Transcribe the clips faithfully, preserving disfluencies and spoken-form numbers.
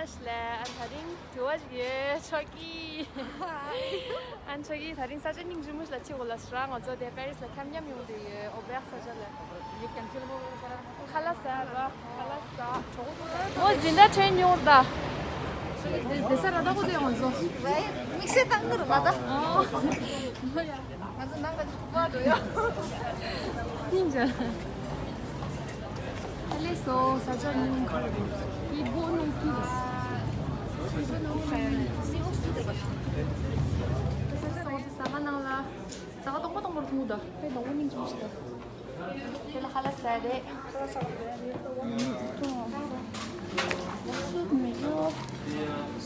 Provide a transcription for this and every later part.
ལ་ཨན་ད་རིང་དྲི་བ་ཞིག་ཡོད། ཆོག་གི། ཨན་ཆོག་གི། ད་རིང་ས་ཆ་སྙིང་རྗེ་མོ་ཞིག་ལ་ཕྱིན་ཡོད་ལ་ཤི་ར། ང་ཚོ་དེ་པེ་རིས་ལ་འཁྱམ་འཁྱམ་ཡོང་དུས་ཡོད། ཨོ་བེག་ས་ཆ་ལ། ཁ་ལག་ཟ་ར། ཁ་ལག་ཟ། ཨོ་འཛིན་གྲྭ་ཁྲོད་ཉོར་ད། དེ་ས་ར་ད་གོ་དེ་ང་ཚོ། དམིགས་བསལ་བཏང་གི་རུ་མ་ད། ཨོ། ང་ཚོ་ནང་ག་ཅིག་ཐུག་པ་འགྲོ་ཡ། ཡིན་ཅང་། ཨ་ལེ་སོ་ས་ཆ་ཉུང་ཁ་ཡི་སྦོ་ནོ་ཕིས། ས་ཆ་ནང་ལ་ས་ག་སྟོང་པ་སྟོང་པར་ཐུང་ད། ཕེ་སྟོང་པ་སྙིང་རྗེ་མོ་ཞིག་ད། དེ་ལ་ཧ་ལ་ཟ་རེད། སུབ་མི་རྒྱུ།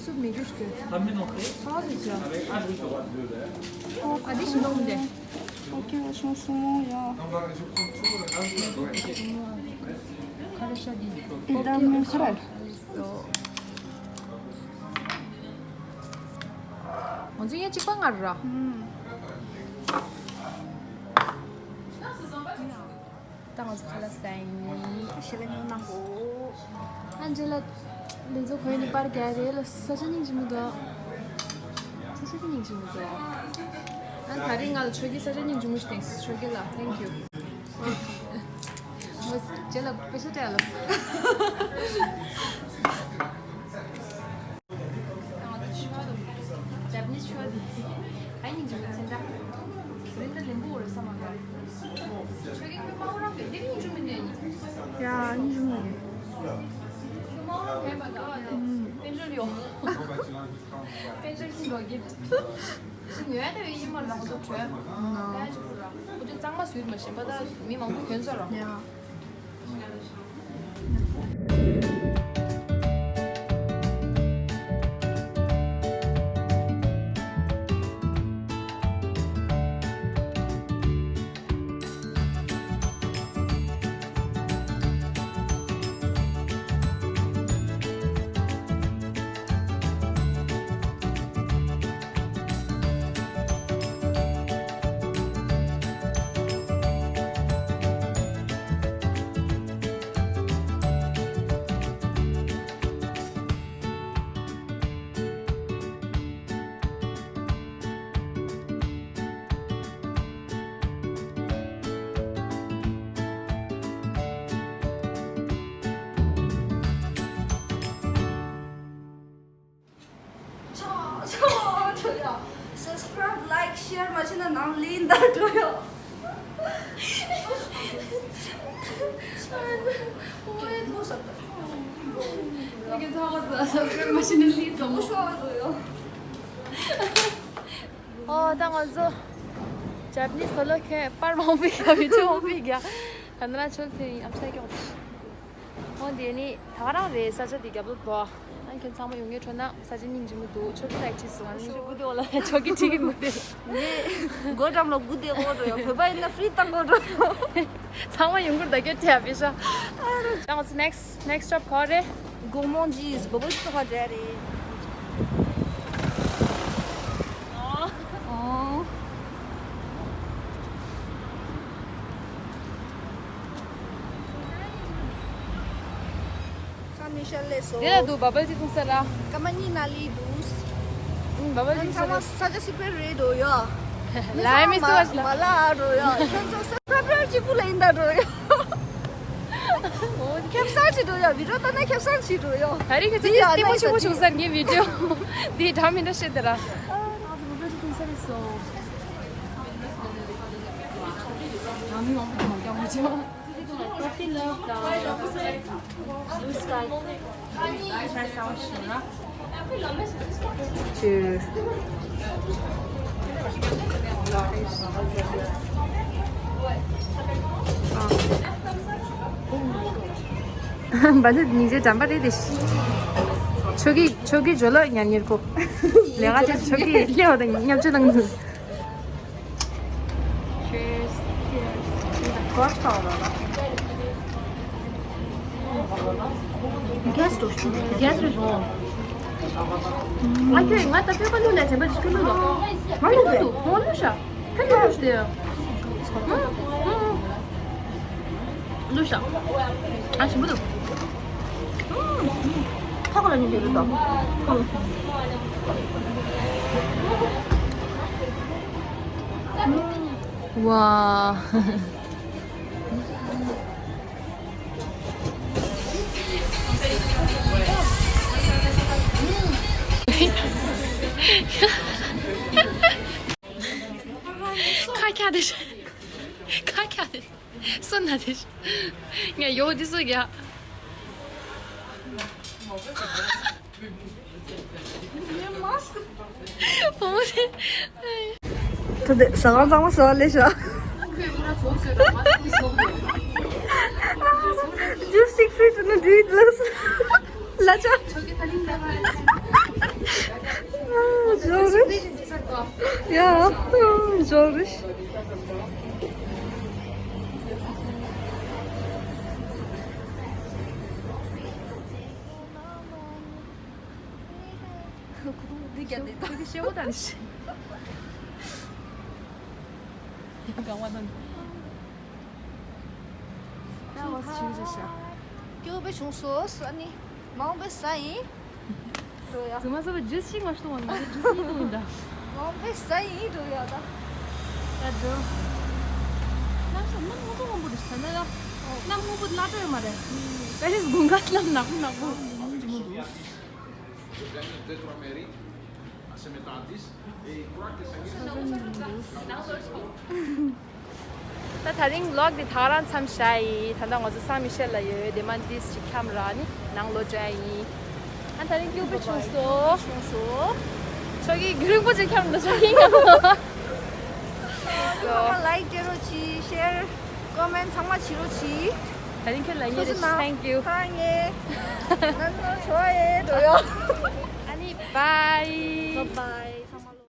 སུབ་མི་རྒྱུ་ཞིག་གི། ཧ་མི་ནོ་ཁེ། ཧ་ཟེར་ཅི། ཨ་དེ་ཞིག་ནོ་མི་འདེ། ཨོ་ཁེ། ཤོང་སུ་མོ་ཡ། ཁ་ར་ཤ་དི། ཨི་ད་མི་ཁ་ར། ང་ཚོ་ཡང་གཅིག་པ་ང་ར། ད་ང་ཚོ་ཁ་ལག་ཟ་ཡིན། ཞེ་ལ་ཉོ་ནང་གོ། ཨན་ཇེ་ལ། ལེ་ཚོ་ཁོའི་ནི་པར་རྒྱག་རེད་ལ། ས་ཆ་སྙིང་རྗེ་མོ་འདུག་ས་ཆ་སྙིང་རྗེ་མོ་འདུག་ཨན་ད་རིང་ང་ལ་ཆོག་གི་ས་ཆ་སྙིང་རྗེ་མོ་ཞིག་དེང་ཆོག་གི་ལ། Thank you། ང་ཇེ་ལ་པེ་ཤ་སྤྲད་ལ། Japanese ཆོས་དེ། ཨ་ཡིན་ཅིག་མཚན་ད། རིན་ད་ལེན་པོ་རེད་ས་མ་ག་ཆོས་ཀྱི་ཁོས་མ་འོ་རང་གི་འདིར་ཡིན་ཅུ་མི་ནས་ཡིན། ཡ་ཡིན་ཅུ་མི་ནས། ཁོས་མ་འོ་རང་གི་བས་མ་ག་དཔལ་འབྱོར་ཡོང་། དཔལ་འབྱོར་ཤིང་འགྲོ་གི། ཤིང་ཡོད་དེ་ཡིན་མ་ལག་ཏུ་གྲོལ། ཀ་ཅིག་ར། ཁོ་ཚོས་གཙང་མ་བཟོས་མ་ཤེས་པ་ད་མི་མང་པོ་གྱོན་ཚར་ར། ཡ། ཆོག་ཆོག་ཆོག་ཡ། Subscribe, like, share མ་བྱས་ན་ནང་ལིན་ད་འགྲོ་ཡ། ཨོ་ཡ་ཐོག་ས་ད། ཁྱེད་ཀྱི་ཐོག་ས་subscribe མ་བྱས་ན་ལིན་ད་མོ་ཤོག་འགྲོ་ཡ། ཨོ་ད་ང་ཚོ་Japanese སོ་ལོ་ཁེ་པར་མང་པོ་རྒྱག་བི་ཆུ་མང་པོ་རྒྱག་ད་ནི་ལ་ཆོལ་ཐེ་ཨམ་ས་ཀྱོག་ཨོ་དེ་ནི་ད་ག་རང་རེད། ས་ཆ་དེ་རྒྱབ་ལོགས་དོ། ཨ་ཁྱོད་ཚང་མ་ཡོང་ངེས་ཁྲོ་ན་ས་ཆ་སྙིང་རྗེ་མོ་འདུག་ཆོག་གི་ལ་ཁྲིད་སོང་། ཨ་ནི་ཆོག་གི་འདུག་ལ་ཆོག་གི་ཁྲིད་གི་མི་འདུག་ངས་སྒོ་འགྲམ་ལ་སྒུག་བསྡད་དགོས་འགྲོ་ཡ། བོད་པ་ཡིན་ན་ཧྥི་རི་བཏང་དགོས་འགྲོ་ཡ། ཚང་མ་ཡོང་གི་རེད་ད་སྐད་ཆ་བི་ཤ། ད་ང་ཚོ་next next stop ག་རེད། གོ་མོང་ཇིས་བོ་བོ་ཅི་ཏོ་ཧ་འདྲ་རེད། ཨོ། ཁ་མི་ཤ་ལས་སོ། དེ་ལ་འདུག་བ་བལ་ཅི་འཐུང་ས་ར། ཀ་མ་གཉིས་ན་ལི་འདུག་ཨུམ་བ་བལ་ཅི་འཐུང་ས་ར། ཚང་མ་ས་ཆ་སི་པེ་རེད་འདུག་ཡ། ལའི་མི་སུ་བ་ཞིག་ལ། མ་ལ་འགྲོ་ཡ། ཁྱོད་ཚོ་ས་པེ་ར་གཅིག་པུ་ལ་ཡིན་ད་འགྲོ་ཡ། ཁེབ་སང་ཅིག་འགྲོ་ཡ། བི་ཌིའོ་ལྟ་ན་ཁེབ་སང་ཅིག་འགྲོ་ཡ། ད་རེས་ཁྱོད་ཚོ་འདི་ཡ་ལྟད་མོ་ཆེན་པོ་བྱུང་ས་རེད། ངའི་བི་ཌིའོ་འདི་འདྲ་མི་འདྲ་བཤད་དེ་ར། ཨ་ང་ཚོ་བོད་པའི་ཆུ་འཐུང་ས་རེད་སོ། ང་མི་མང་པོ་དེ་མ་རྒྱག་མ་བྱེད། Coffee love the blue sky. Try sour sugar. Cheers. འབའ་ནི་ཉིན་རྗེས་འགྲམ་པ་རེད་དེ། ཆོ་གི་ཆོ་གི་ཇོ་ལོ་ཉར་ཉེར་ཁོ། ལས་ཀ་ཆེ་ཆོ་གི་ལེའོ་དང་མཉམ་སྤྱོད་གནང་འདུག Cheers. Cheers. Gas to gas to go. ང་ཁྱོད་ང་ད་ཕེབས་པ་ལུས་ལ་བྱེད་པ་ཅིག་ལུས་ལོ། ང་ལུས་ལུས་ང་ལུས་ཤ། ཕེབས་ལུས་ལུས་ཏེ། ལུས་ཤ། ཨ་ཞིམ་པོ་འདུག་ཐོག་ལ་ཉོ་རྒྱུ་རེད་དོ། ཝ། ཁ་ཁྱག་དེ། ཁ་ཁྱག་དེ། སོ་ན་དེ། ངས་ཡོ་དེ་སོ་རྒྱག་བུ་མོ་དེ། ད་དེ་ཟ་ཁང་གཙང་མ་བཟོ་བ་ལས་ཤག Juice stick free to the dude looks. ལ་ཆ། ཇོ་རི། ཡ། ཇོ་རི། ཁོ་ཐུག་འདི་རྒྱ་དེ་དང་ཤེ་བོ་དང་ཤེ། གང་བ་དང་། ད་བ་ཆུ་རེ་ཤ། སྐྱོ་བའི་བྱུང་སོ་ས་ནི་མང་བའི་ས་ཡིན། འགྲོ་ཡ། ཙི་མ་ཟ་བ་ཇུས་ཤིག་མ་གཏོང་བ་ང་ཚོ་ཇུས་ཡིན་འདུག་འདྲ། མང་བའི་ས་ཡིན་འགྲོ་ཡ་ད། ད་འགྲོ། ནམ་ས་གནམ་སྔོན་པོ་སྔོན་པོ་རེད་ཤ་ན་ཡ། གནམ་སྔོན་པོ་སླ་བྲོ་ཡོད་མ་རེད། ད་རེས་དགུན་ཁ་གནམ་ནག་པོ་ནག་པོ་འདུག་འདུག་ད་དེ་རིང་ལོག་དེ་ད་རང་མཚམས་བཞག་ཡིན། ད་ལྟ་ང་ཚོ་སང་མི་ཤེལ་ལ་ཡོད་དེ་མ་འདིས་ཅིག་འཁྱམ་ར་ནི་ནང་ལོག་འགྲོ་ཡ་ཡིན། ཨ་ད་རིང་སྐྱིད་པོ་བྱུང་སོང་། བྱུང་སོང་། ཆོ་གི་རྒྱུན་རིང་པོ་ཅིག་འཁྱམ་འདུག་ཆོ་གི་ཡ། ཚང་མ་ལའིག་སྤྲད་རོགས་གྱིས། ཤེར། ཀོ་མེན་ཚང་མ་བྱེད་རོགས་གྱིས། ད་རིང་ཁྱོད་ལ་ཉེ་རེ་ཞིག་thank you། ཧ་ངེ། ནན་ནོ་ཆོ་ཨེ་འགྲོ་ཡོ། ཨ་ནི་bye། Bye bye ཚང་མ་ལོ།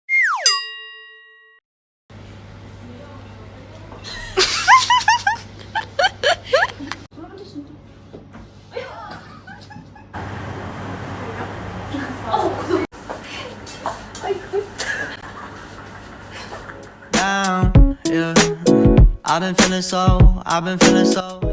Down, yeah. I've been feeling so, I've been feeling so.